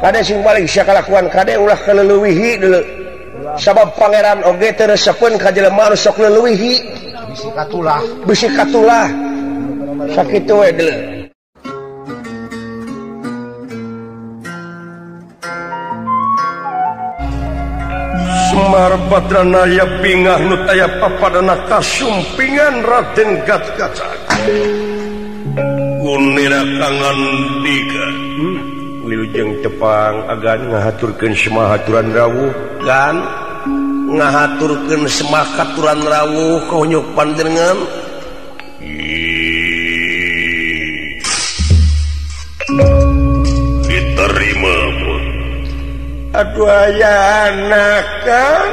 Kade sing balik sia kalakuan kade ulah kaleuwihi deuleu. Sabab pangeran oge teu resepeun ka jelema anu sok leuwihi. Bisi katulah. Bisi katulah. Sakitu we deuleu. Semar Badranaya bingah nu taya papadana kasumpingan Raden Gatotkaca. Gunira kangandika. Wilujeng tepang agan ngahaturkeun semah aturan rawuh kan ngahaturkeun semah katuran rawuh kaunyuk panjenengan. Diterima pun. Aduh aya anak kan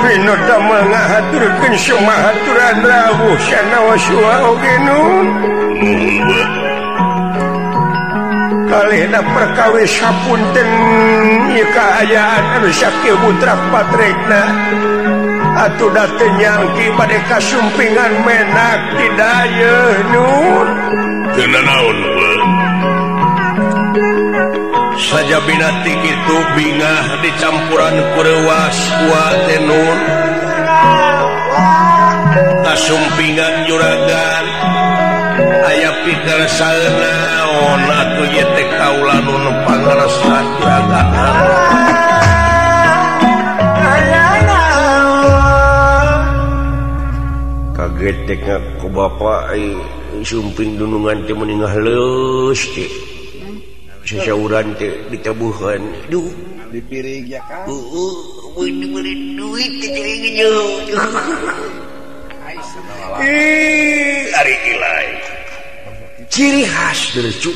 Pino damel ngahaturkeun sumahaturan rawuh sanaos wa oge nun. Kalihna perkawis hapunten ieu kaayaan anu sakieu putra patrekna. Atuh da teu nyangki bade kasumpingan menak di dayeuh nun. Teu nanaon we. Sajabina ti kitu bingah dicampuran kureuwas wa teh nun. Kasumpingan juragan aya pikir saeunaon atuh ieu teh kaula nu pangarsa juragan. Kaget teh ku bapa sumping dunungan teh meuni ngahleus teh. Sesauran teh ditabuhan. Duh, dipirig ya kan. Heeh, diberi duit teh jeung. Ih, ari ilai. Ciri khas dari cuk.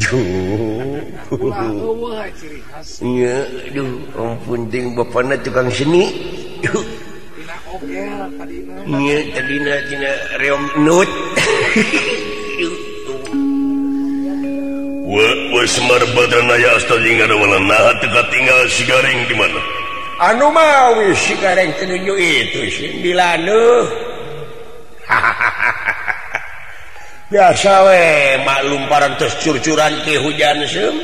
Duh, ciri khas. Nya, duh, ampun ting bapana tukang seni. Duh. Tina ogel tadina. Nya, tadina tina reom nut. Wa Semar Badranaya asta jeung ada naha teu katinggal si Gareng di mana? Anu mawi si Gareng teu nuju itu sih di laneuh. Biasa we maklum parantos curcuran teh hujan seum.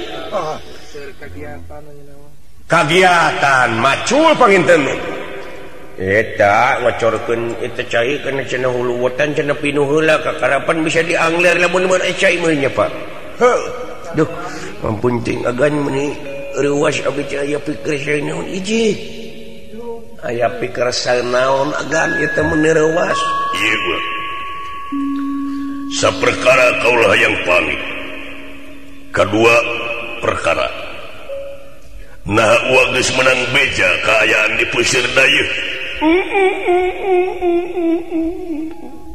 Kagiatan macul panginten. Eta ngacorkeun eta cai kana cenah hulu wetan cenah pinuh heula kakarapan bisa diangler lamun mun cai mah nya Pak. Heuh. Duh, ampun ting agan meuni reuwas abdi teh aya pikir sanaon hiji. Aya pikir sanaon agan ieu teh meuni reuwas. Ieu mah. Saperkara kaulah yang panik. Kedua perkara. Nah uang geus menang beja kaayaan di Pusir Dayeuh.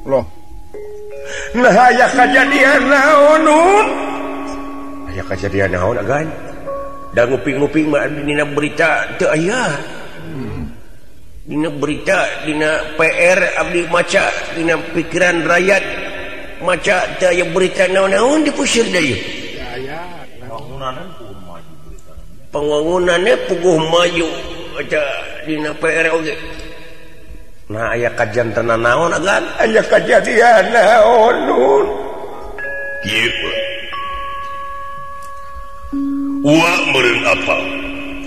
Loh. Nah aya kajadian naon nun? Aya kajadian naon agan? Da nguping-nguping mah dina berita teu aya. Dina berita dina PR abdi maca dina pikiran rakyat maca teu aya berita naon-naon di Pusir Dayeuh. Aya bangunanna puguh maju berita. Pembangunanna puguh maju eta dina PR oge. Nah aya kajantenan naon agan? Aya kajadian naon nun? Kieu. Wa meureun apa?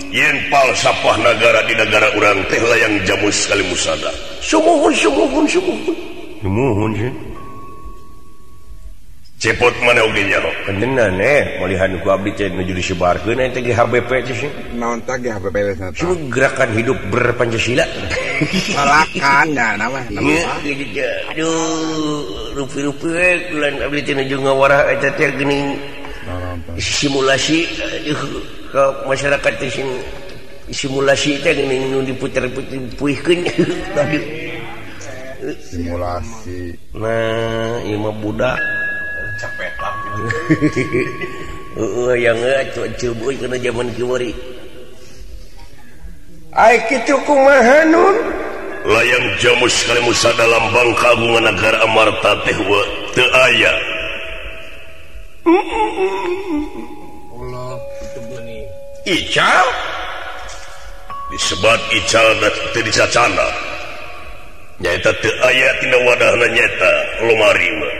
Yen palsafah nagara di negara urang teh layang jamus kali musada. Sumuhun sumuhun sumuhun. Sumuhun sih. Cepot mana oge nyaho? Kendenan malihan ku abdi teh nuju disebarkeun eta GHBP teh sih. Naon tah GHBP teh? Gerakan hidup berpancasila. Salakan nya nama. Aduh, rupi-rupi we kulan abdi teh nuju ngawarah eta teh geuning simulasi ke masyarakat teh sing simulasi teh geuning nu diputer-puter puihkeun. Simulasi. Nah, ieu mah budak capek lah. Heeh, yang atuh kana zaman kiwari. Ai kitu kumaha nun? Layang jamus kali musada lambang kagungan negara Amarta teh teu aya. Allah itu benih. Ical? Disebat ical teu dicacana. Nyaeta teu aya tina wadahna nyaeta lomari mah.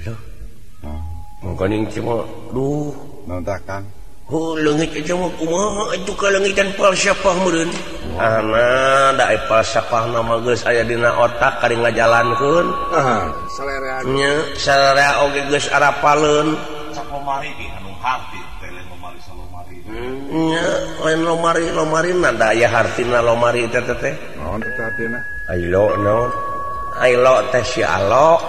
Loh. Mangkaning cuma duh, naon tah Kang? Oh, leungit eta mah kumaha atuh kalengitan falsafah meureun. Ana da falsafahna mah geus aya dina otak kari ngajalankeun. Heeh, selera. Nya, selera oge geus arapaleun. Cak lomari ge anu hati teh lain lomari salomari. Nya, lain lomari lomarina da aya hartina lomari teh teh. Naon teh hartina? Ailo naon? Ailo teh si alo.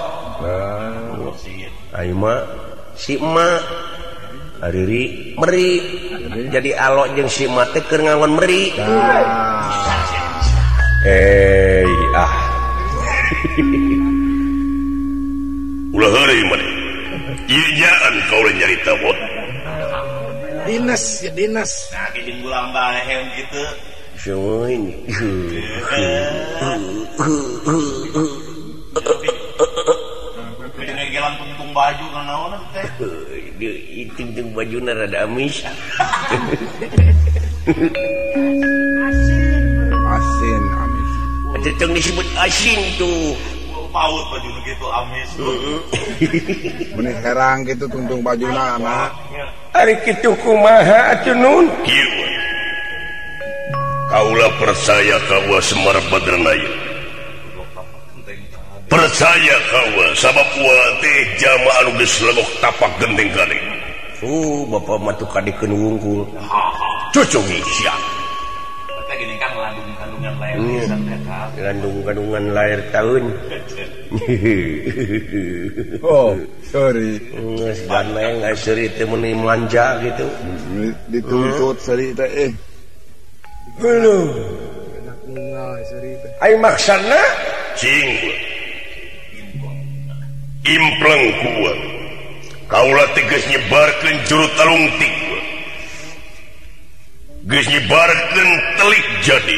Ayo mah si emak Riri meri. Jadi alo jeung si emak teh keur ngangon meri. Ah. Ulah heureuy maneh. Ieu nyaan kaula nyarita bot. Dinas ya dinas. Nah, jeung bulang balehem kitu. Seuin. Gelang tungtung baju kan naon teh. Tungtung bajuna rada amis. Asin. Asin amis. Teu disebut asin tuh. Paut baju nu kitu amis. Meuni herang kitu tungtung bajuna anak. Ari kitu kumaha atuh nun? Kieu. Kaula percaya ka Wa Semar Badranaya. Percaya kawa sabab wa teh jama anu geus legok tapak genteng kali. Oh, bapak mah tuh kadikeun wungkul. Cucungi sia. Teh gini kan landung-kandungan lahir pisan teh Kang. Landung-kandungan lahir tahun. Oh, sorry. Geus gandeng geus seuri teh meuni manja gitu. Dituntut seuri teh eh. Aduh. Enak nunggal seuri teh. Ai maksana cing. Impleng kuat kaula teh geus nyebarkeun juru talungtik geus nyebarkeun telik jadi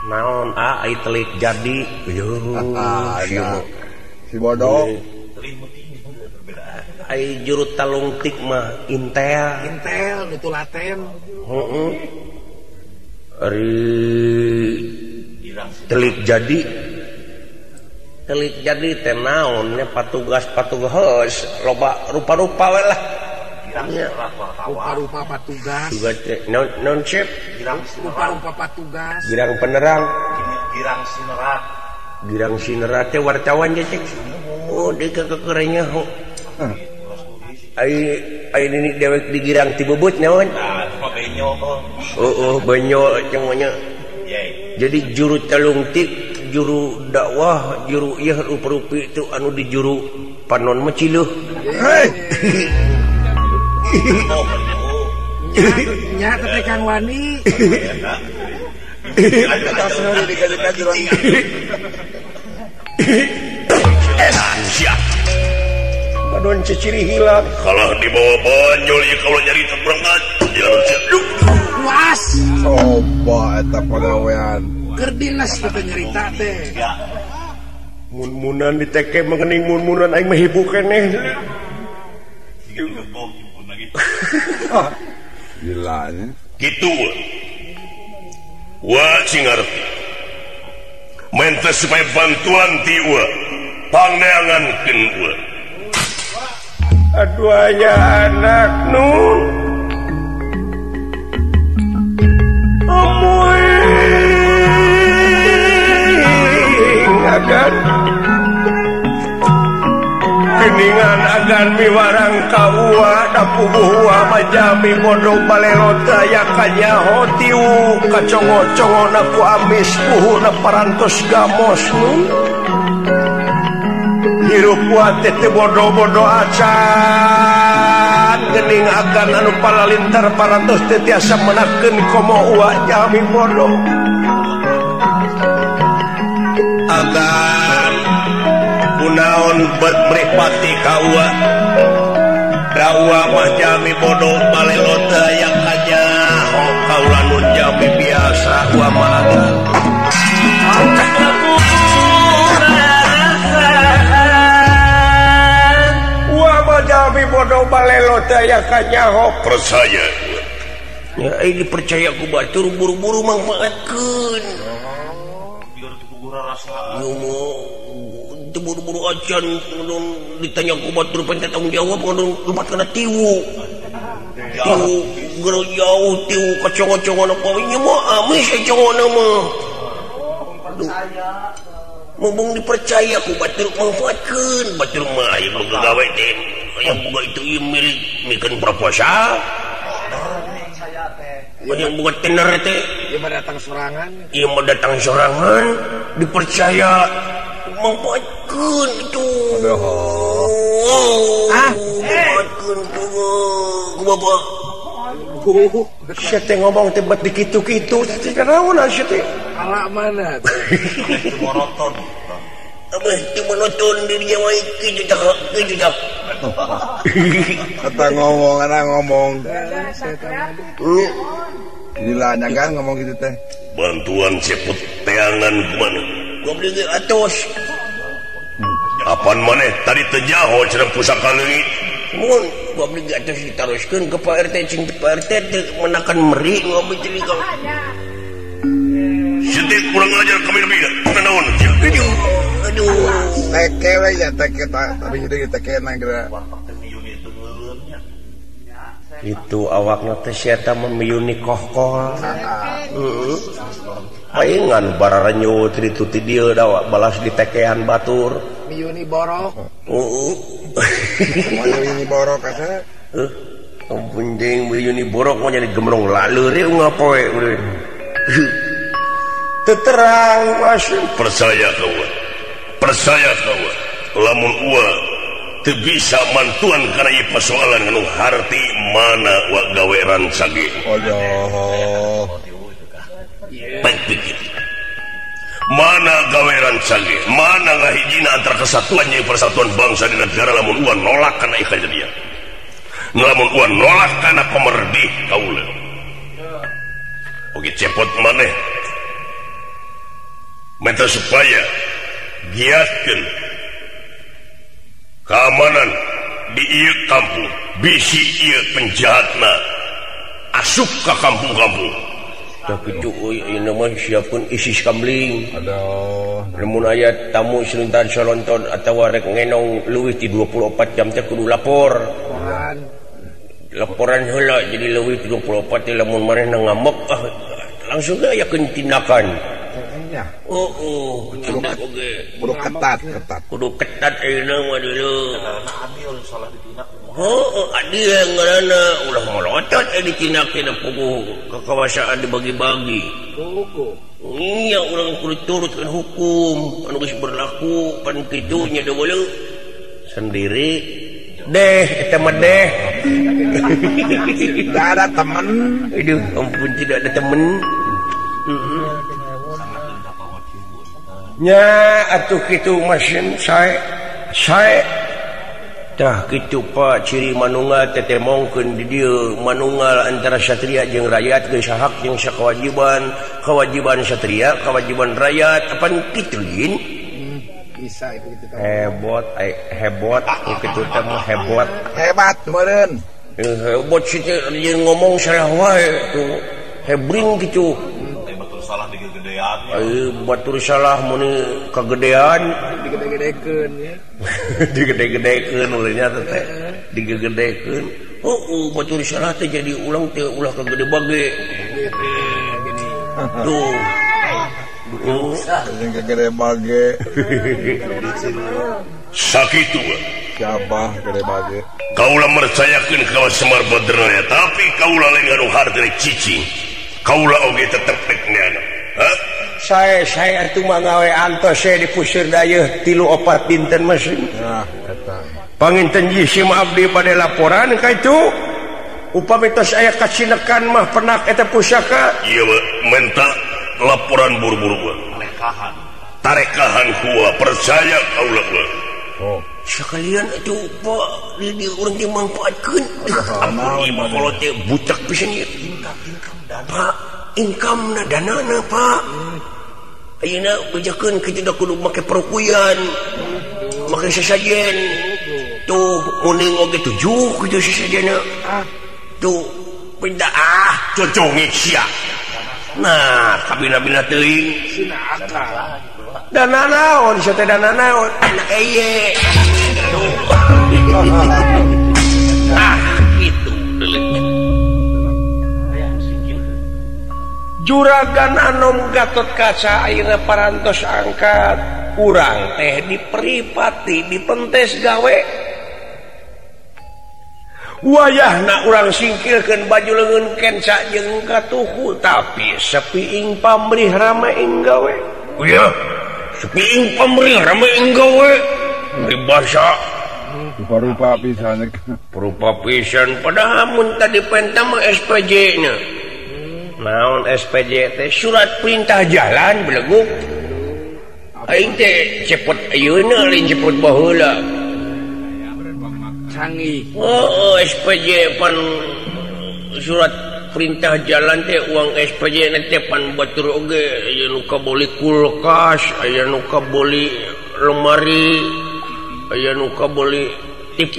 naon ah ai telik jadi yo si bodoh ai juru talungtik mah intel intel itu laten heeh ari telik jadi telik jadi teh naon nya patugas-patugas loba rupa-rupa we lah. Rupa-rupa patugas. Tugas naon cep? Rupa-rupa patugas. Girang penerang. Girang sinerat. Girang sinerat teh wartawan je cek. Oh, deui ka kekerenya ho. Ai ai nini dewek di girang ti bebut naon? Nah, benyo. Oh, benyo cengonya. Jadi juru talungtik, juru dakwah, juru ieu rupa-rupi itu anu di juru panon mah ciluh. Hei. Nya teh Kang Wani. Siap. Padon ciciri hilang. Kalah dibawa banyol ieu kaula nyarita kurang ajar. Puas. Coba eta pagawean. Keur dinas teh nyarita teh. Mun-munan diteke mengening mun-munan aing mah hibu keneh. Gila nya. Kitu. Wa cing ngarti. Menta supaya bantuan ti wa. Pangneangankeun wa. Aduh aya anak nun. Amuy agan geningan agan miwarang kaua dapubuhua majami bodoh balelota yakanyaho tiu kacongo-congo naku amis puhuna parantos gamos nun hirup wa teh bodoh-bodoh acan gening agan anu palalintar parantos teh tiasa menakeun komo ua jami bodoh agan kunaon bet mripati ka ua da ua mah jami bodoh balelota yang kanyaho kaula nu jami biasa ua mah agan ua mah jami bodoh balelota yang kanyaho percaya Ya ai dipercaya ku batur buru-buru mangfaatkeun. Biar teu kugu rarasaan. Teu buru-buru acan ditanya ku batur pan tanggung jawab ngadon lumpat kana tiwu. Tiwu geura jauh tiwu kacongo-congo na nya mah amis congona mah. Percaya. Mumpung dipercaya ku batur mangfaatkeun, batur mah aya boga gawe teh aya boga itu ieu milik mikeun proposal. Yang buat tener teh ieu mah datang sorangan. Ieu mah datang sorangan dipercaya mangfaatkeun itu. Ah, mangfaatkeun tuh ku bapak. Sia teh ngomong teh bet dikitu-kitu teh naon sia teh? Ala mana? Itu monoton. Abah itu monoton dirinya wae kitu tah kitu tah. Kata ngomong, ana ngomong. Gila kan ngomong gitu teh. Bantuan cepet teangan kumaha? Gua beli ge atos. Apan maneh tadi teu nyaho cenah pusaka leungit. Mun gua beli ge atos ditaroskeun ke Pak RT cing Pak RT teu menakan meri gua beli ka. Sedih kurang ajar kami lebih naon. Aduh, aduh. Teke we ya teke tapi jadi teke na geura. Itu awakna teh sia ta miyuni kohkol. Heeh. Paingan bararenyut ditu ti dieu da balas ditekean batur. Miyuni borok. Heeh. Miyuni borok asa. Heuh. Ampun jeung miyuni borok mah jadi gemrong laleur ngapoe urang. Terang masih percaya kawan, percaya kawan. Lamun ua teu bisa mantuan kana ieu persoalan anu harti mana wa gawe rancage. Allah. Baik pikir. Mana gawe rancage, mana ngahijina antara kesatuan jeung persatuan bangsa di negara lamun ua nolak kana ieu kajadian. Lamun ua nolak kana pamerdih kaula. Oke cepot maneh. Minta supaya giatkeun keamanan di ieu kampung bisi ieu penjahatna asup ka kampung-kampung. Tah kitu euy ayeuna mah siapkeun ISIS kamling. Aduh. Lamun aya tamu seluntan salonton atawa rek ngenong leuwih ti 24 jam teh kudu lapor. Laporan. Laporan heula jadi leuwih ti 24 teh lamun manehna ngambek ah langsung ge ayakeun tindakan. Oh, oh, kudu ketat, ketat. Kudu ketat ayeuna mah dulu. Adil salah ditindak. Heuh, adil ngaranna ulah molotot euy ditindak tina puguh kekuasaan dibagi-bagi. Hukum. Iya, urang kudu turutkeun hukum anu geus berlaku pan kitu nya deuleu sendiri deh eta mah deh. Tidak ada teman. Aduh, ampun tidak ada teman. Nya atuh kitu mesin sae sae tah kitu Pak ciri manunggal teh temongkeun di dieu manunggal antara satria jeung rakyat geus hak jeung sakewajiban kewajiban satria kewajiban rakyat apan kitu lin bisa itu kitu hebot hebot kitu teh mah hebot hebat meureun hebot sih teh ngomong salah wae tuh hebring kitu salah digegedean. Ayo batur salah muni kagedean digede-gedekeun ya. Digede-gedekeun ulahnya teh digegedekeun. Heuh batur salah teh jadi ulang teh ulah kagede bage. Gini. Tuh. Jeung kagede bage. Sakitu siapa gede bage. Kaula mercayakeun ka Semar Badranaya tapi kaula lain anu hartene cicing. Kaula oge tetep rek neana. Hah? Saya atuh mah gawe antos saya dipusir dayeuh 3-4 dinten mesin. Nah, eta. Panginten jisim abdi pada laporan ka itu. Upami tos aya kacinekan mah penak eta pusaka. Ieu menta laporan buru-buru gua. Tarekahan. Tarekahan gua percaya kaula gua. Oh. Sekalian atuh Pak di urang teh mangfaatkeun. Ampun ieu mah kolot teh butek pisan ieu. Pak, income na danana Pak. Ayeuna bejakeun kitu da kudu make perukuyan. Make sesajen. Tuh kuning oge 7 kitu sesajena. Tuh Pindah ah cocongik sia. Nah, kabina-bina teuing. Sina akal. Dana naon sia teh dana naon? Anak eye. Ah, gitu. Juragan Anom Gatot Kaca ayeuna parantos angkat. Urang teh diperipati, dipentes gawe. Wayahna urang singkirkeun baju leungeun kenca jeung katuhu tapi sepiing pamrih rame ing gawe. Iya, sepiing pamrih rame ing gawe. Dibasa rupa-rupa pisan. Rupa pisan padahal mun tadi penta mah SPJ nya. Naon SPJ teh surat perintah jalan beleguk. Aing teh cepot ayeuna lain cepot baheula. Canggih. Oh, SPJ pan surat perintah jalan teh uang SPJ teh pan batur oge aya nu kaboli kulkas, aya nu kaboli lemari, aya nu kaboli TV.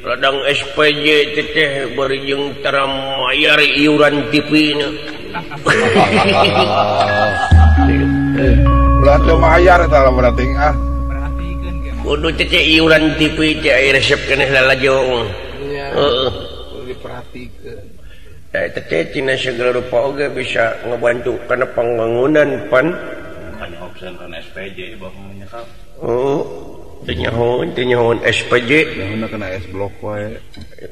Ladang SPJ teh bari jeung tara mayar iuran TV na. Ulah teu mayar eta lamun ting ah. Kudu teh iuran TV teh aya resep keneh lalajo. Heeh. Kudu diperhatikeun. Eta teh tina segala rupa oge bisa ngebantu kana pembangunan pan. Kan opsen kan SPJ bapaknya kan. Oh, teu nyahoan SPJ. Nyahoan kena es blok wae.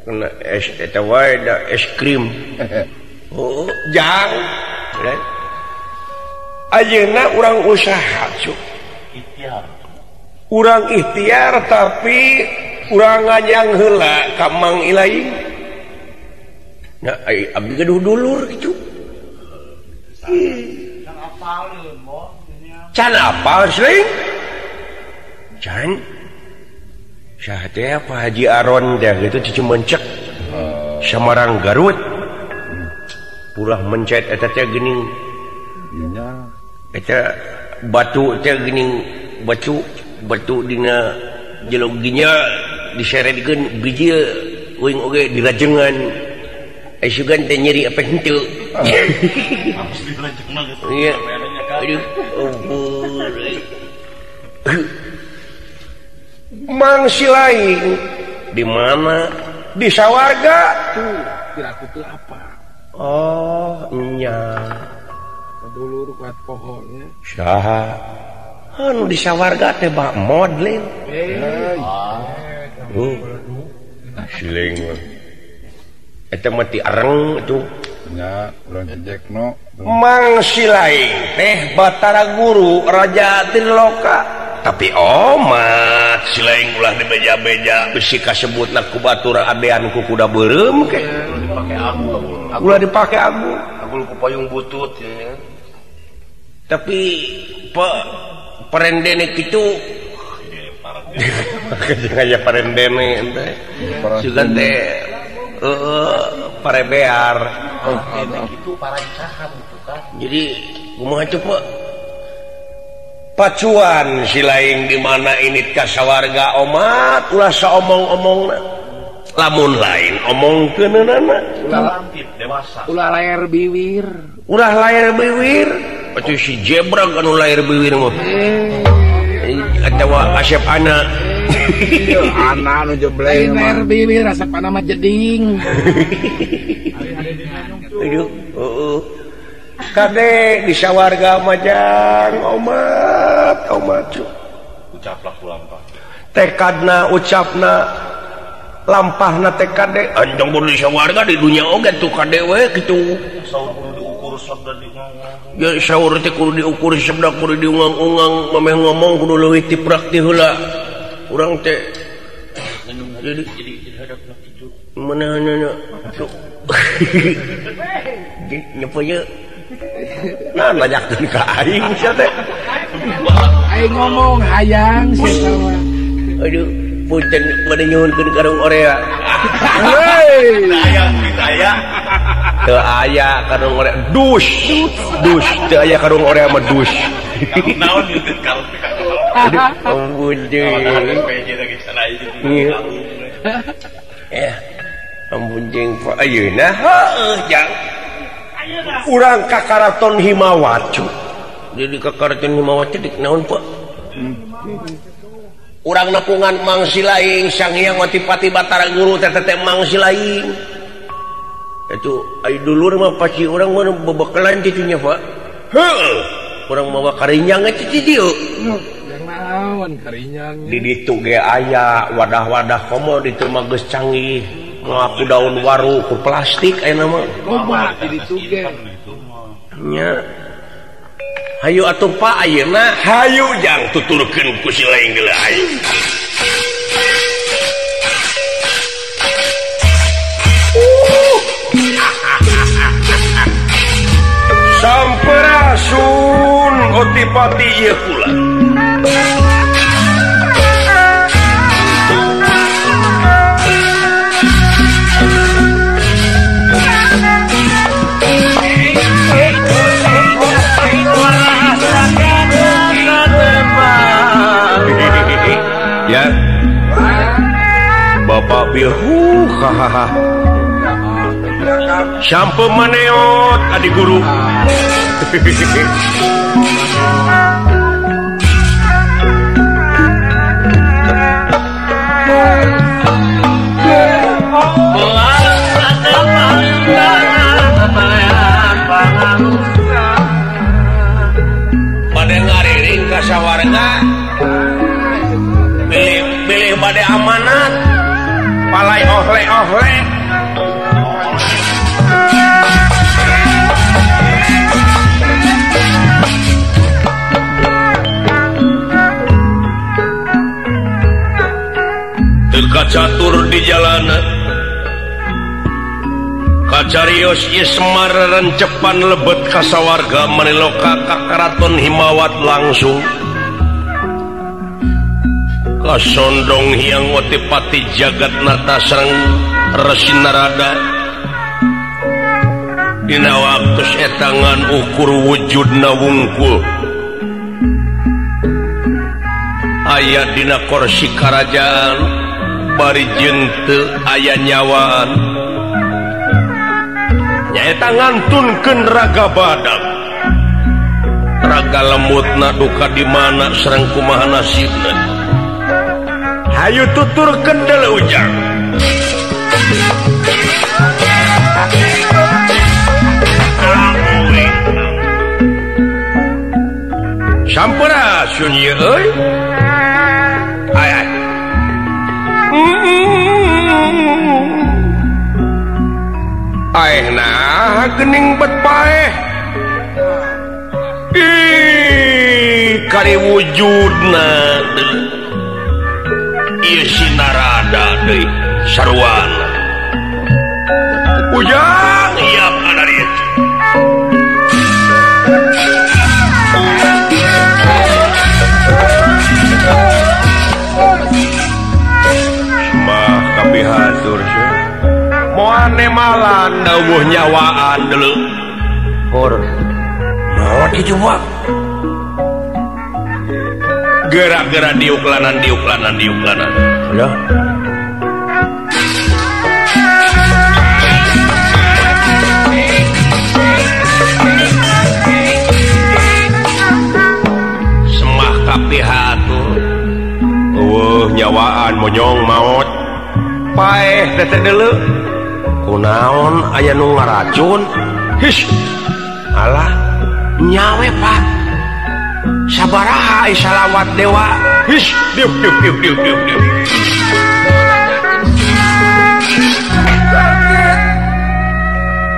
Kena es eta wae da es krim. Oh, jang. Ayeuna urang usaha cuk. Ikhtiar. Urang ikhtiar tapi urang nganyang heula ka Mang Ilaing. Nah, abdi gaduh dulur kitu. Can apal sling? Can. Saha teh Pak Haji Aron teh kitu cucu mencek. Samarang Garut. Pulah mencet eta teh geuning. Nya. Eta batu teh geuning batu batu dina jelog ginya diseredkeun bijil uing oge dirajengan. Sugan teh nyeri apa henteu. Iya. Aduh, ampun. Mang Silaing di mana? Di sawarga. Tuh, kira aku tuh apa? Oh, nya. Dulur kuat pohonnya. Saha? Anu di sawarga teh bak modlin. Silaing mah. Eta mah ti areng tuh. Nya, urang cejekno. Mang Silaing teh Batara Guru Raja Triloka. Tapi omat Silaing ulah dibeja-beja bisi kasebutna ku batur adean ku kuda beureum ke. Dipake abu. Ulah dipake abu. Agul ku payung butut ya. Tapi parendene kitu aya parendene teh. Sugan teh parebear. Itu parancahan itu kan. Jadi kumaha tuh Pak? Pacuan Silaing di mana ini ka sawarga omat ulah saomong-omongna. Lamun lain omongkeunana. Ulah lampit dewasa. Ulah layar biwir. Ulah layar biwir. Atuh si jebrag anu layar biwir mah. Atawa Asep ana. Ana nu jebleng mah. Layar biwir Asep ana mah jeding. Aduh, heeh. Kade di sawarga majang omat omat. Ucaplah kulampah. Tekadna ucapna lampahna tekade anjong kudu di sawarga di dunia oge tuh kade we kitu. Saur kudu diukur sabda diungang-ungang. Ya saur teh kudu diukur sabda kudu diungang-ungang mameh ngomong kudu leuwih ti prakti heula. Urang teh jadi hadapna kitu. Meunahna tuh. Nyepo ye. Nah, nanyakeun ka aing sia teh. Aing ngomong hayang sia mah. Aduh, punten bade nyuhunkeun karung orea. Heuy, aya aya. Teu aya karung orea, dus. Dus teu aya karung orea mah dus. Naon ieu teh karung teh. Aduh, ampun deui. Ya. Ampun jeung Pak ayeuna heueuh jang. Urang ka Karaton Himawat. Jadi ka Karaton Himawat teh naon Pak? Urang nepungan Mang Silaing Sang Hyang Watipati Batara Guru teh teh Mang Silaing. Itu ai dulur mah pasti urang mah bebekalan kitu nya Pak. Heueuh. Urang mawa karinyang teh di dieu. Naon karinyang. Di ditu ge aya wadah-wadah komo ditu mah geus canggih. Ngaku daun waru ku plastik ayeuna mah. Loba di ditu ge. Nya. Hayu atuh Pak ayeuna hayu jang tuturkeun ku si laing geuleuh hayu. Sampurasun Otipati ieu kula. Ya. Bapak bihu hahaha. Sampe maneot adi guru. Bade ngariring ka sawarga. Bilih bade amanat. Palai ohle-ohle. Kacatur di jalanan kacarios Ismar rencepan lebet kasawarga maniloka ka Karaton Himawat langsung kasondong Hyang Watipati Jagat Nata sareng Resi Narada dina waktu etangan ukur wujudna wungkul aya dina kursi karajaan bari jeung teu aya nyawaan nyaeta ngantunkeun raga badak raga lemutna duka di mana sareng kumaha nasibna hayu tuturkeun deuleu ujang. Sampurasun ieu euy. Ay ay. Aeh nah gening bet paeh. Ih kari wujudna ieu si Narada deui sarwana. Ujang iap anarit. Mah kapihatur moane malan dawuh nyawaan deuleu. Hor. Naon kitu mah? Gerak-gerak diuklanan diuklanan diuklanan. Ya. Semah kapihatur. Eueuh nyawaan monyong maot. Paeh teh deuleu. Kunaon aya nu ngaracun? His. Alah, nyawe Pak. Sabaraha ai salawat dewa. His, diuk diuk diuk diuk diuk diuk.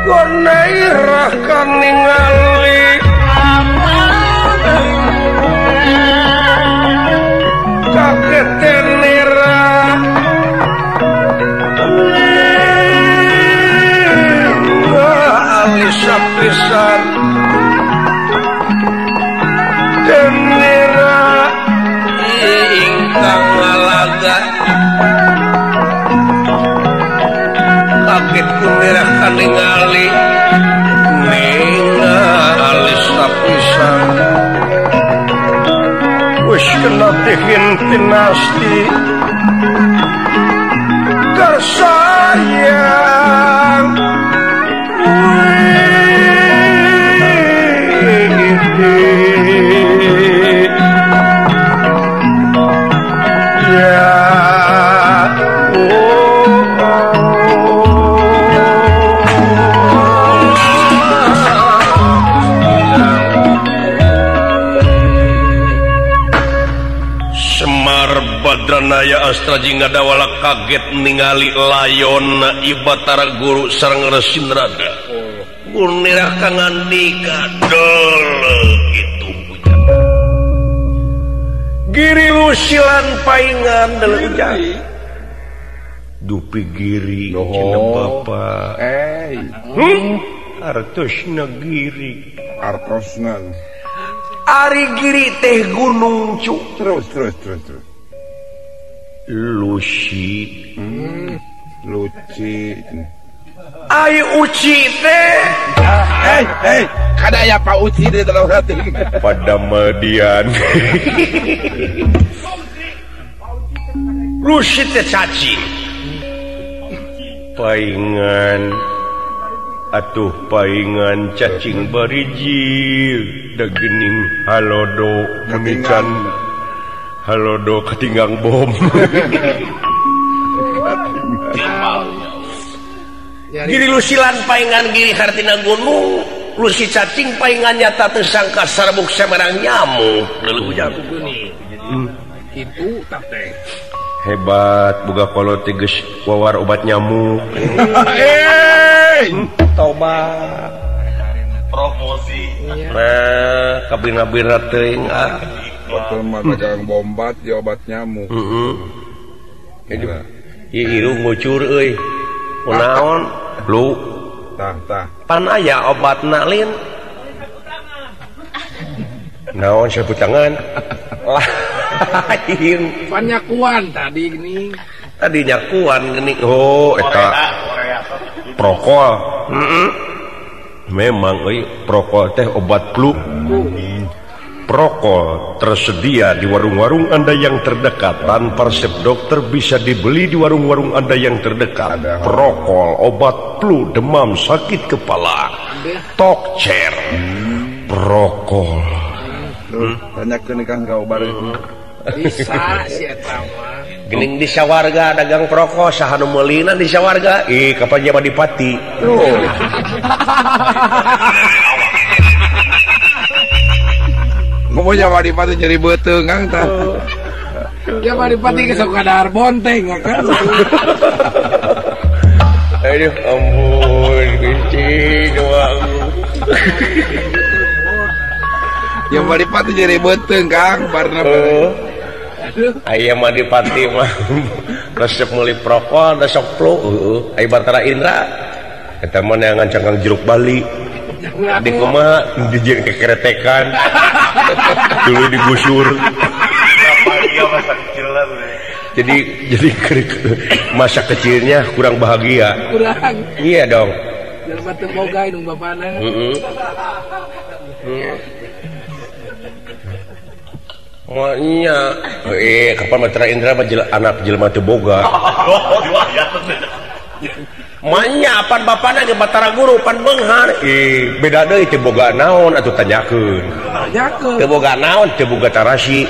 Konairah kaningali. Kaget tenira. Pisan tenira ingkang ngalaga kaget kunira kaningali ningali sapisan wis kena tihin tinasti karsaya. Astra jeung Ngadawala kaget ningali layonna Ieu Batara Guru sareng Resi Narada. Gunira kangandika deuleu kitu ujang. Giri lusilan paingan deuleu ujang. Dupi giri cenah bapa. Artosna giri. Artosna. Ari giri teh gunung cu. Terus terus terus terus. Lusi. Luci. Ai uci teh. Kada aya Pak Uci di dalam hati. Pada median. Lusi teh cacing. Paingan atuh paingan cacing barijil dagening halodo menican halodo ketinggang bom. Giri lusilan paingan giri hartina gunung lusi cacing paingan nyata teu sangka sarbuk samarang nyamuk leuleung ujang. Itu tah teh hebat boga kolot teh geus wawar obat nyamuk. Tobat promosi. Nah, kabina-bina teuing ah. Betul mah dagang bombat di obat nyamuk. Heeh. Ieu irung ngucur euy. Kunaon? Lu. Tah tah. Pan aya obatna lin. Naon sapu tangan? Lain. Pan nyakuan tadi gini. Tadi nyakuan gini. Oh, eta. Prokol. Memang euy prokol teh obat flu. Prokol tersedia di warung-warung Anda yang terdekat. Tanpa resep dokter bisa dibeli di warung-warung Anda yang terdekat. Prokol obat flu, demam, sakit kepala. Tokcer. Prokol. Tanyakeun Kang ka obat. Bisa si eta mah. Gening di sawarga dagang prokol saha nu meulina di sawarga. Ih, kapan nya Dipati. Tuh. Ngomong nya Dipati nyeri beuteung Kang tah. Ya Dipati geus sok kadahar bonteng kan. Aduh ampun Gusti doang. Ya Dipati nyeri beuteung Kang barna. Aya mah Dipati mah resep meuli prokol da sok flu heueuh. Aya Batara Indra eta mah neangan cangkang jeruk Bali. Di kumaha dijieun kekeretekan. Dulu digusur. Jadi masa kecilnya kurang bahagia. Kurang. Iya dong. Jelema teu boga indung bapana. Heeh. Maknya, kapan Batara Indra mah anak jelema teu boga. Maknya apan bapana ge Batara Guru pan beunghar. Beda deui teu boga naon atuh tanyakeun. Tanyakeun. Teu boga naon teu boga tarasi.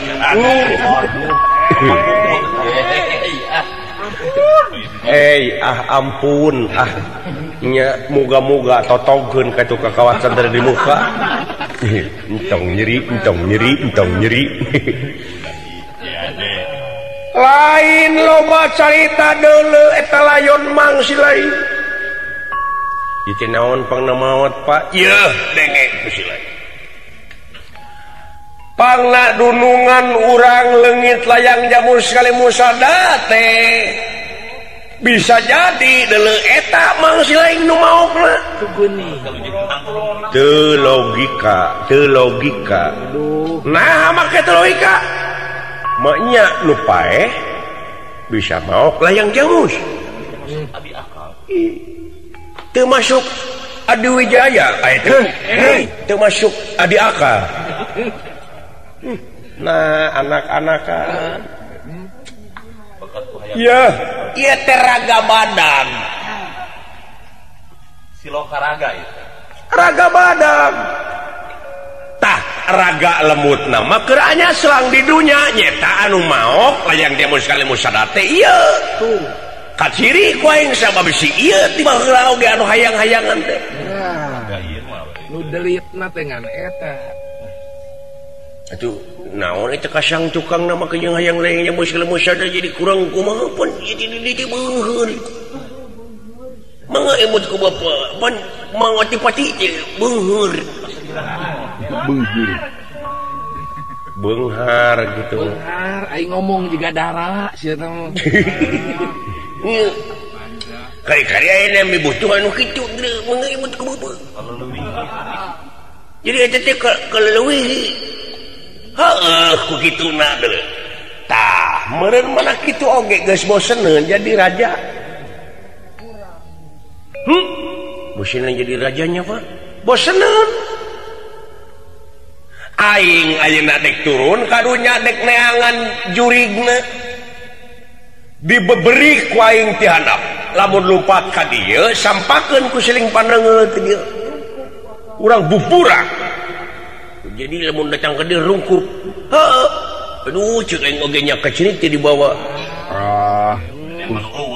Ah ampun ah nya muga-muga totogeun ka itu ka kawasan dari di muka. Entong nyeri, entong nyeri, entong nyeri. Lain loba carita deuleu eta layon mang si lain. Ieu teh naon pangna maot Pak? Yeuh denge ku si lain. Pangna dunungan urang leungit layang jamur sekali musada teh. Bisa jadi deuleu eta mang si lain nu maokna. Teu logika, teu logika. Nah, make teu logika. Maknya nu paeh bisa maok layang jamus. Teu masuk Adi Wijaya, teu masuk Adi Akal. Nah, anak-anakan. Ya, ieu teh raga badan. Siloka raga itu. Raga badan. Tah raga lemut nama keranya selang di dunya nyeta anu maok layang demo sekali musadate ieu. Tuh. Kaciri ku aing sabab si ieu tiba heula oge anu hayang-hayangan teh. Nu delitna teh ngan eta. Atuh naon eta kasang tukang nama kenyang hayang lainnya bos lemusada jadi kurang kumaha pun jadi di beungheur. Mangga emut ku bapa pan mangati-pati teh beungheur. Beungheur. Beunghar gitu. Beunghar aing ngomong juga darah sia teh. Kali-kali aya nu butuh anu kitu mangga emut ku bapa. Jadi eta teh kaleuwih. Heeh, ku kituna deui. Tah, meureun mana kitu oge geus boseneun jadi raja. Boseneun jadi rajanya, Pak. Boseneun. Aing ayeuna dek turun karunya dek neangan jurigna. Dibeberi ku aing ti handap. Lamun lumpat ka dieu sampakeun ku siling pandeungeut ti dieu. Urang buburak. Jadi lamun datang ke dieu rungkup. Heeh. Aduh ceuk aing oge nya kecerik teh dibawa. Ah,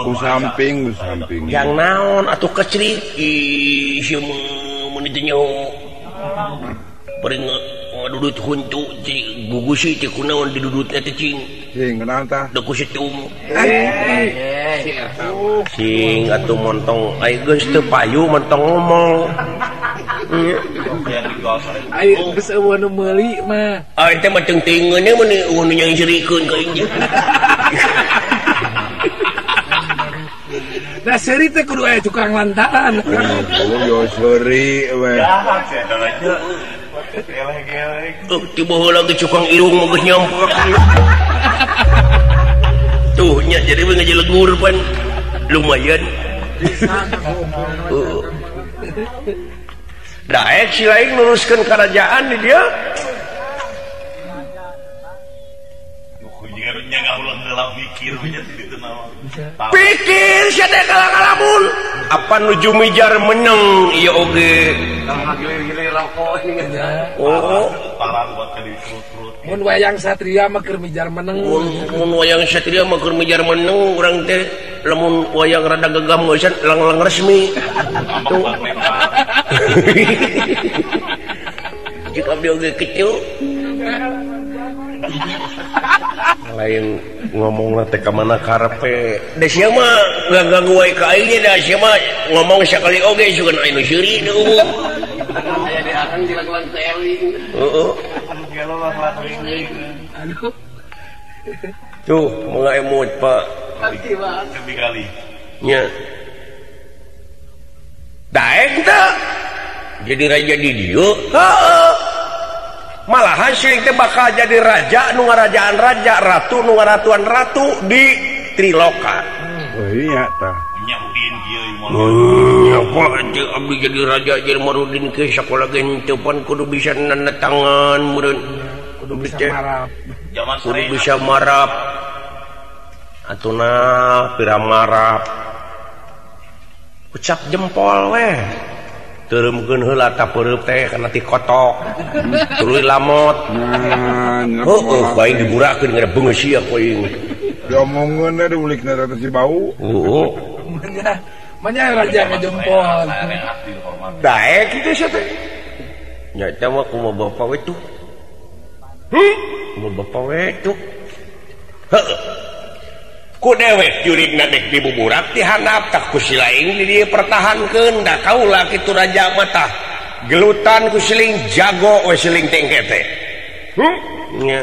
ku samping, ku samping. Yang naon atuh kecerik? Ih, sia mah mun teu nyaho. Bari ngadudut huntu cing gugusi teh kunaon didudutna teh cing. Cing kunaon tah? Da ku situm. Cing atuh montong ai geus teu payu montong ngomong. Ai geus eueuh nu meuli mah. Ah teh mah teungteungeun mun eueuh nu nyangserikeun ka aing. Nah seuri teh kudu aya tukang lantaran. Oh yo seuri we. Tiba heula ge cukang irung mah geus nyampak. Tuh nya jadi we ngajelegur pan lumayan. Daek si lain luruskan kerajaan di dia. Pikir sia teh kalang-kalamun. Apa nuju mijar meneng ieu oge. Oh, mun wayang satria mah keur mijar meneng. Mun wayang satria mah keur mijar meneng urang teh lamun wayang rada gegam geusan lang-lang resmi. Tuh. Jika abdi oge kitu. Lain ngomongna teh ka mana karepe. Da sia mah ngaganggu wae ka aing da sia mah ngomong sakali oge sugan aya nu seuri deui. Aya di akang dilakukan teh Eli. Heeh. Tuh, mulai emut, Pak. Kali. Nya. Daek teh. Jadi raja di dieu. Heeh. Malahan siling teh bakal jadi raja nu ngarajaan raja, ratu nu ngaratuan ratu di Triloka. Oh iya tah. Nyahudin kieu mah. Apa abdi jadi raja jadi marudin ke sakola ge henteu pan kudu bisa nanda tangan meureun. Kudu bisa marap. Kudu bisa marap. Atuna pira marap. Ucap jempol weh. Teureumkeun heula ta peureub teh kana ti kotok. Tuluy lamot. Heueuh ku aing diburakeun ngada beungeut sia ku aing. Diomongeun we diulikna teh si bau. Heueuh. Manya raja ka jempol. Daek kitu sia teh. Nya eta mah kumaha bapa we tuh. Kumaha bapa we tuh. Heueuh. Ku dewek jurigna dek dibuburak ti handap tah ku si lain di dieu pertahankeun da kaula kitu raja mah tah gelutan ku siling jago we siling teh engke teh. Nya.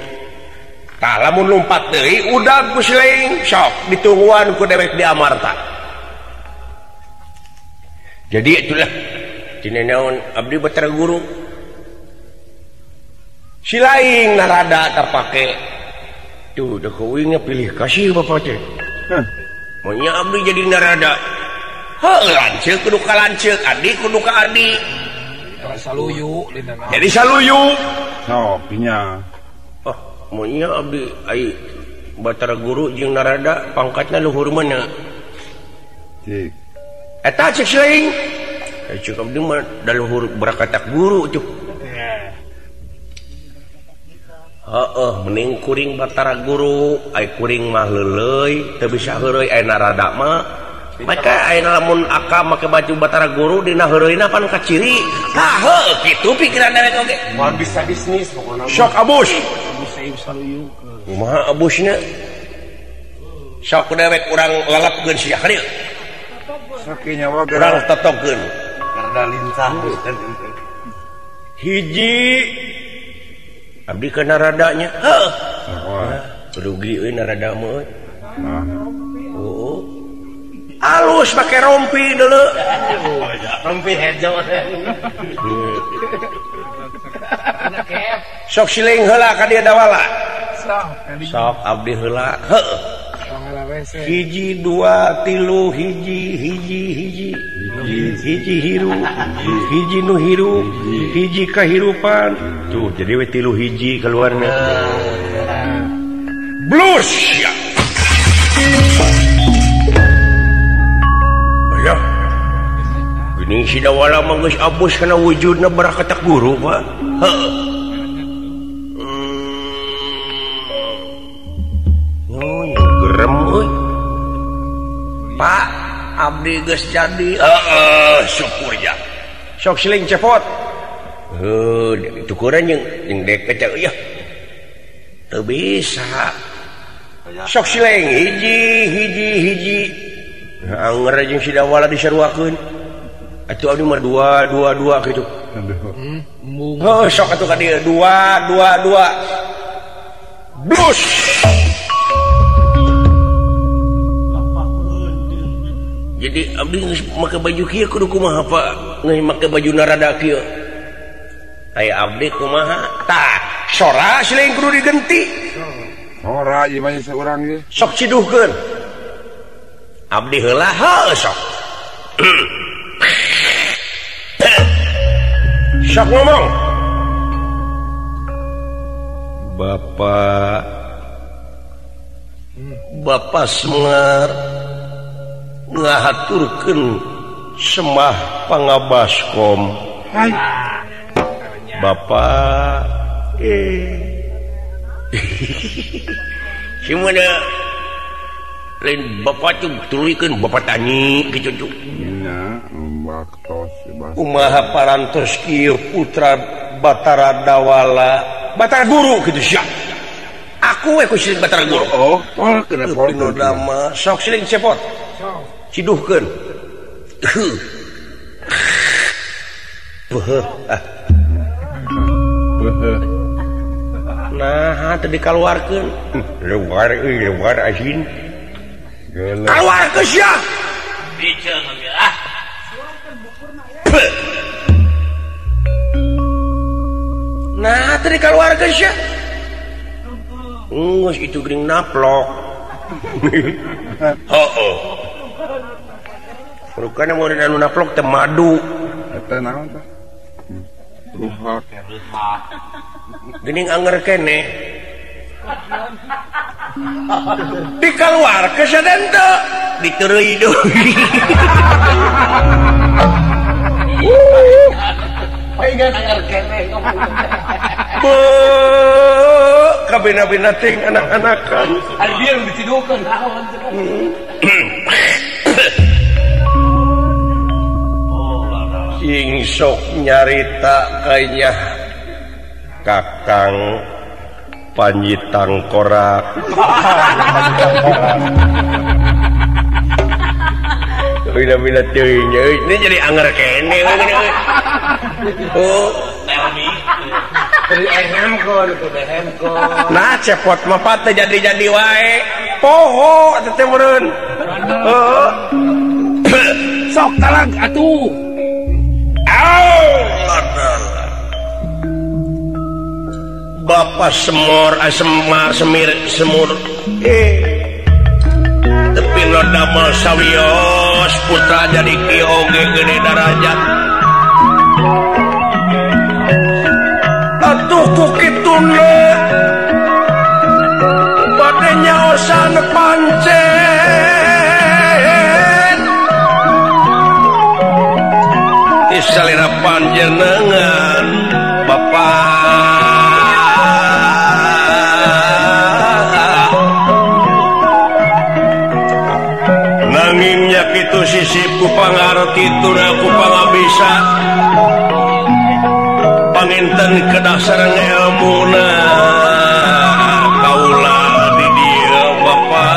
Tah lamun lumpat deui udag ku siling sok ditungguan ku dewek di Amarta. Jadi itulah tina naon abdi Batara Guru. Si lain narada terpake. Tuh, dah keuingnya pilih kasih bapak teh. Maunya abdi jadi narada. Heuh, lanceuk kudu ka lanceuk, adi kudu ka adi. Saluyu jadi saluyu. Sok nya. Oh, maunya abdi ai Batara Guru jeung narada pangkatna luhur mana? Cik. Eta cek silaing. Cek abdi mah da luhur berakatak guru tuh. Heeh, mending kuring Batara Guru, ai kuring mah leuleuy, teu bisa heureuy, ai narada mah Maka ayeuna lamun aka make baju Batara Guru dina heureuyna pan kaciri. Tah heuh kitu pikiran dewek oge. Moal bisa bisnis pokona. Sok abus. Kumaha abusna? Sok dewek urang lalapkeun sia ka dieu. Sok nyawa urang totokeun. Garda lincah. Hiji abdi ka naradanya. Heuh. Rugi euy narada mah euy. Oh. Alus pakai rompi dulu. Rompi hejo. Sok siling heula ka dieu dawala. Sok abdi heula. Heuh. Hiji dua tilu hiji hiji hiji hiji hiru hiji nu hiru hiji kahirupan. Tuh jadi we tilu hiji keluarna. Blus ya. Ya. Geuning si Dawala mah geus abus kana wujudna barakatak guru, Pak. Heuh. Gerem euy. Pak, abdi geus jadi. Heeh, syukur ya. Sok siling cepot. Heuh, tukuran jeung dek teh euy. Teu bisa. Sok siling hiji hiji hiji. Anger jeung si Dawala disaruakeun. Atuh abdi mah 2 2 2 kitu. Heuh, sok atuh ka dieu 2 2 2. Blus. Jadi abdi geus make baju kieu kudu kumaha, Pak? Geus make baju narada kieu. Aya abdi kumaha? Tah, sora siling kudu digenti. Sora ieu mah saurang ieu. Sok ciduhkeun. Abdi heula heuh sok. Sok ngomong. Bapak Bapak Semar ngahaturkeun semah pangabaskom. Bapak simana lain bapak tuh tulikeun bapak tani kitu tuh. Nya baktos kumaha parantos kieu putra Batara Dawala Batara Guru kitu sia. Aku we ku siling Batara Guru. Oh, tol kena pol dama sok siling cepot. Ciduhkeun. Beuh. Nah, teu dikaluarkeun. Luar euy, luar asin. Keluar ke sia. Biceung ah. Nah, teu dikaluarkeun sia. Geus itu geuning naplok. Heuh. Rukana mun anu naplok teh madu. Eta naon tah? Ruhak. Geuning anger keneh. Dikaluarkeun saden teu diteureuy deui. Beuh, kabina-bina ting anak-anakan. Ari dia nu ditidukeun naon Sing sok nyarita kayaknya Kakang Panji Tangkorak. Bina-bina teuing ini jadi anger kene. Oh, nah cepot mah teh jadi-jadi wae. Poho teh meureun. Heeh. Sok talag atuh. Bapak Semor, Semar, Semir, Semur. Tepi damel sawios putra jadi ki oge gede darajat. Atuh ku kituna bade nyaosan pancen. Salira panjenengan Bapak nangingnya kitu sisip ku pangarti tuna ku pangabisa panginten kedah sareng elmuna kaula di dieu Bapa.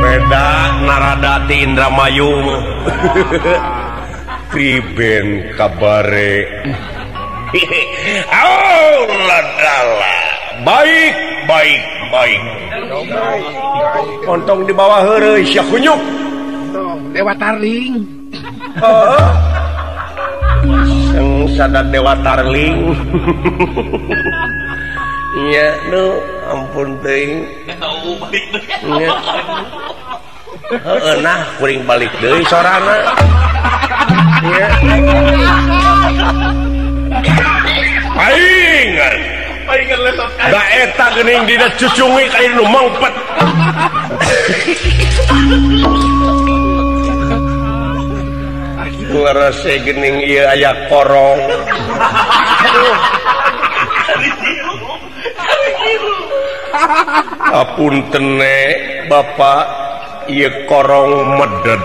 Beda narada ti Indramayu kriben kabare. Allah baik baik baik. Ontong di bawah heureuy sia kunyuk. Dewa Tarling. Heeh. Seng sadar Dewa Tarling. Nya nu ampun teuing. Nya. Heeh nah kuring balik deui sorana. Nya. Paingan. Paingan lesot. Da eta geuning dina cucungi ka nu mangpet. Ngarase geuning ieu aya korong. Apuntene Bapak ieu korong meded.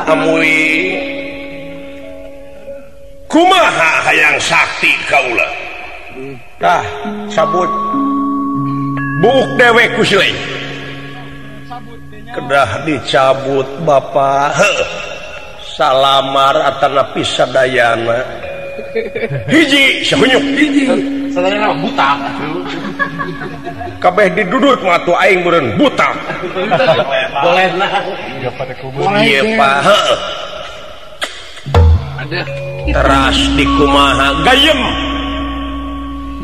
Amui kumaha hayang sakti kaula. Tah cabut buuk dewe ku sileng. Kedah dicabut Bapak. Salamar atanapi sadayana. Hiji sahunyuk hiji. Sadayana buta. Kabeh didudut mah atuh aing meureun buta. Boleh lah. Ieu Pak. Heuh. Teras dikumaha gayem.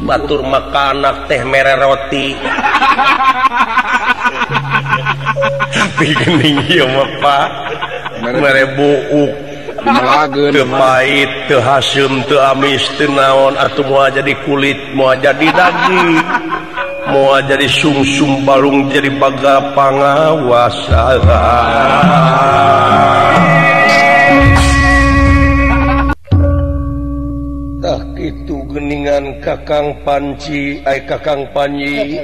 Batur makanak teh mere roti. Tapi geuning ieu mah Pak. Mere buuk. Teu pahit, teu haseum, teu amis, teu naon atuh moal jadi kulit, moal jadi daging. Moal jadi sungsum balung jadi baga pangawasa. Tah kitu geuningan Kakang Panci, ai Kakang Panji.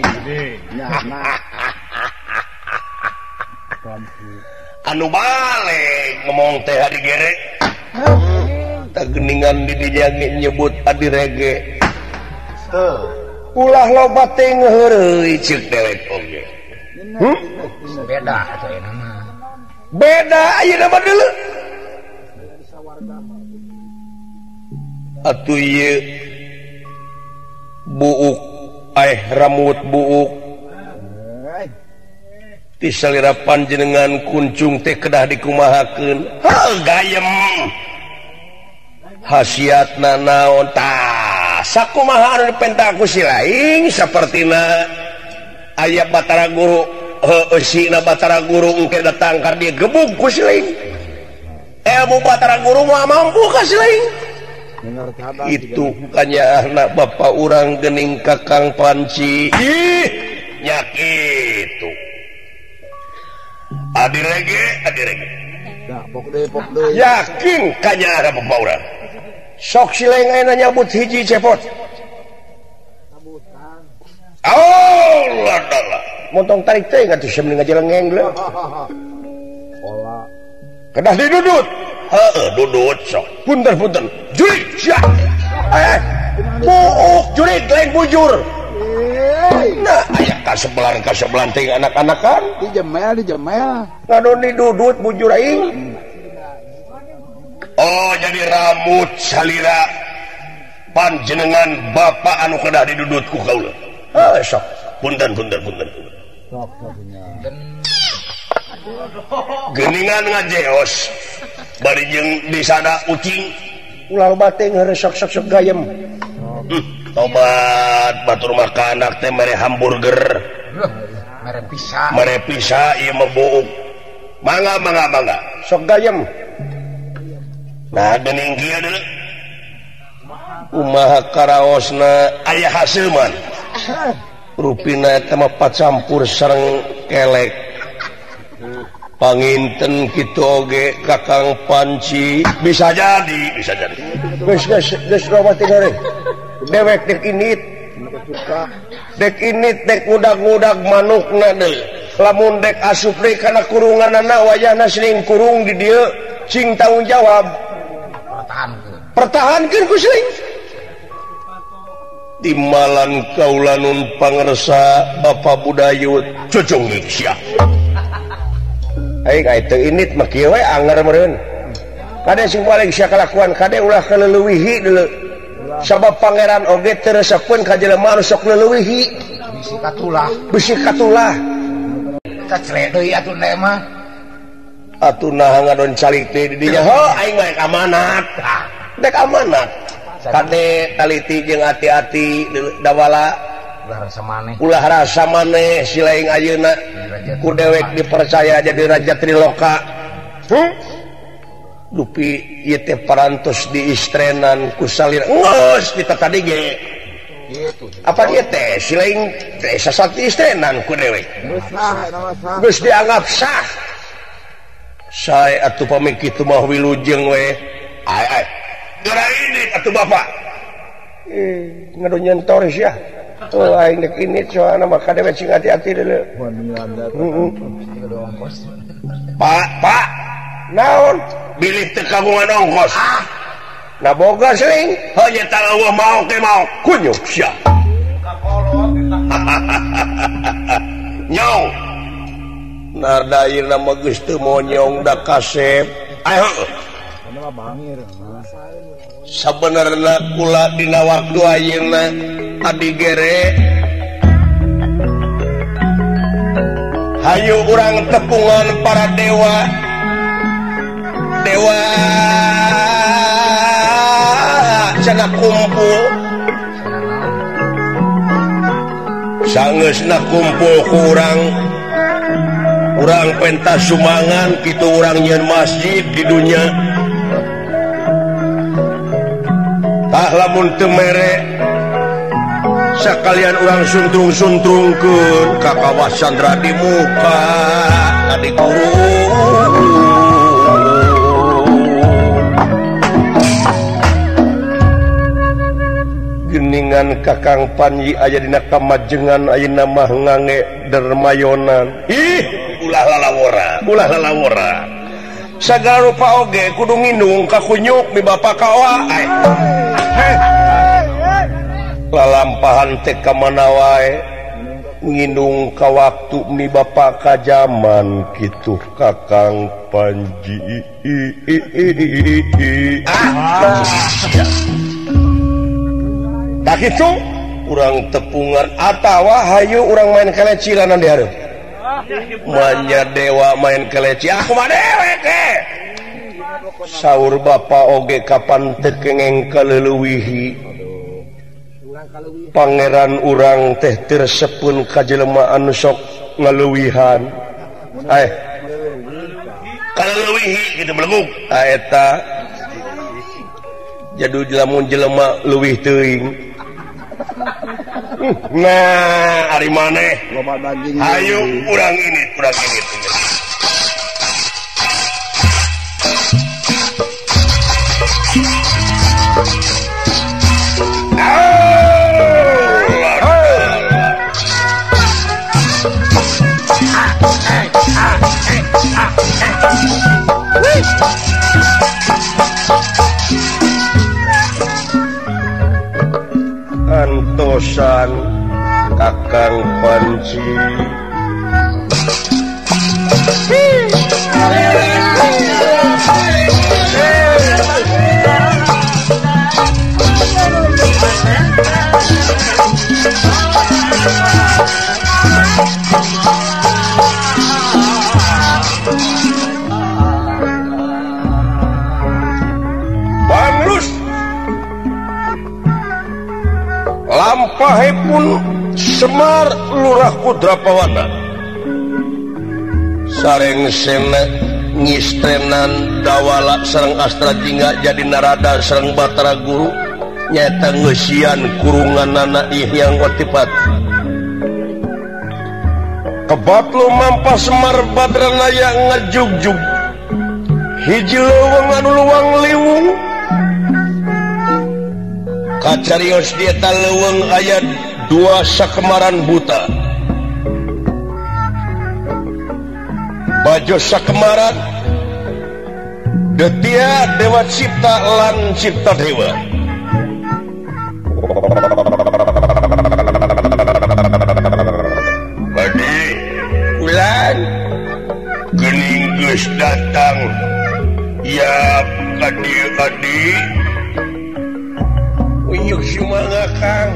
Anu balik ngomong teh adi gere. Tah geuningan di dinya nyebut adi rege. Ulah loba teh ngeureui ceuk dewek oge. Beda atuh ayeuna mah. Beda ayeuna mah deuleu. Atuh ieu buuk aeh ramut buuk ti salira panjenengan kuncung teh kedah dikumahakeun. Heuh gayem. Khasiatna naon tah sakumaha anu dipenta ku si laing sapertina aya Batara Guru heueuh sina Batara Guru engke datang ka dieu gebug ku si laing. Ilmu Batara Guru moal mampu ka si laing. Itu kanyaahna bapa urang geuning Kakang Panci. Ih nya kitu. Adi rege, adi rege. Yakin kanyaahna bapa urang. Sok si laing ayeuna nyabut hiji cepot. Allah Allah. Montong tarik teh atuh sia mending ngajelengeng deui. Kedah didudut. Heeh, dudut sok. Punten-punten. Jurig sia. Buuk jurig lain bujur. Nah, aya kasebelan-kasebelan teh anak-anakan. Dijemel, dijemel. Ngadon didudut bujur aing. Oh, jadi rambut salira panjenengan bapak anu kedah didudut ku kaula. Heuh, sok. Punten, punten, punten. Sok, sok. Geuningan ngajeos. Bari jeung di sana ucing ulah loba teh ngeureus sok sok gayem. Tobat batur makanak teh mere hamburger. Mere pisa. Mere pisa ieu mah buuk. Mangga mangga mangga. Sok gayem. Nah geuning kieu deui. Kumaha karaosna aya hasilman. Rupina eta mah pacampur sareng kelek. Panginten kitu oge Kakang Panci bisa jadi, bisa jadi. Geus geus geus loba tinggal dewek dek init. Dek init dek ngudag-ngudag manukna deui. Lamun dek asup deui kana kurunganana wayahna siling kurung di dieu cing tanggung jawab. Pertahankeun. Pertahankeun ku siling. Timalan kaulanun pangersa Bapak Budayut cucung sia. Aing ai teu init mah kieu we anger meureun. Kade sing paling sia kalakuan kade ulah kaleuwihi deuleu. Sabab pangeran oge teu resepeun ka jelema anu sok leuwihi. Bisi katulah. Bisi katulah. Kacre deui atuh ne mah. Atuh nah ngadon calik teh di dinya. Heuh aing mah dek amanat. Dek amanat. Kade taliti jeung hati-hati dawala. Ulah rasa maneh. Ulah rasa maneh si laing ayeuna ku dewek dipercaya jadi raja Triloka. Dupi ieu teh parantos diistrenan ku salira. Geus kita tadi ge. Apa ieu teh si laing teh sasat diistrenan ku dewek. Geus dianggap sah. Sae atuh pami kitu mah wilujeng we. Ai ai. Geura ini atuh bapak. Ngadu nyentor sia. Oh, aing dek ini soalna mah kade sing hati-hati deuleu. Pak, Pak. Naon? Bilih teu kagungan ongkos. Nah boga sering. Heuh nya tah eueuh mau ke mau. Kunyuk sia. Nyong. Nardayeuna mah geus teu monyong da kasep. Ayo. Sabenerna kula dina waktu ayeuna adi gere hayu urang tepungan para dewa dewa cenah kumpul sangeusna kumpul ku urang urang pentas sumangan kitu urang nyeun masjid di dunya tah lamun teu mere sakalian urang suntrung-suntrungkeun ka kawasan di muka adi guru geningan Kakang Panji aya dina kamajengan ayeuna mah ngange dermayonan. Ih ulah lalawora ulah lalawora sagala rupa oge kudu ngindung ka kunyuk mi bapa ka oa. Lalampahan teh ka mana wae ngindung ka waktu mi bapa ka jaman kitu Kakang Panji. Tak kitu urang tepungan atawa hayu urang main kelecilanan di hareup. Manya dewa main keleci aku mah dewek eh. Saur bapa oge kapan teu kengeng kaleuwihi. Pangeran urang teh teu resepeun ka jelema anu sok ngaleuwihan. Eh. Kaleuwihi kitu belegug. Ah eta. Jadu lamun jelema leuwih teuing. Nah, ari maneh. Hayu urang ini, urang ini. Antosan Kakang Panji. Banglus lampahipun Semar Lurah Kudrapawana sareng sena ngistrenan dawala sareng Astra Jingga jadi narada sareng Batara Guru nyata ngeusian kurunganana Hyang Otipat. Kebat lumampa Semar Badranaya ngajugjug hiji leuweung anu luwang liwung kacarios di eta leuweung aya dua sakemaran buta bajo sakemaran detia dewa cipta lan cipta dewa. Gening geus datang ya kadi-kadi uyuk sumangga Kang.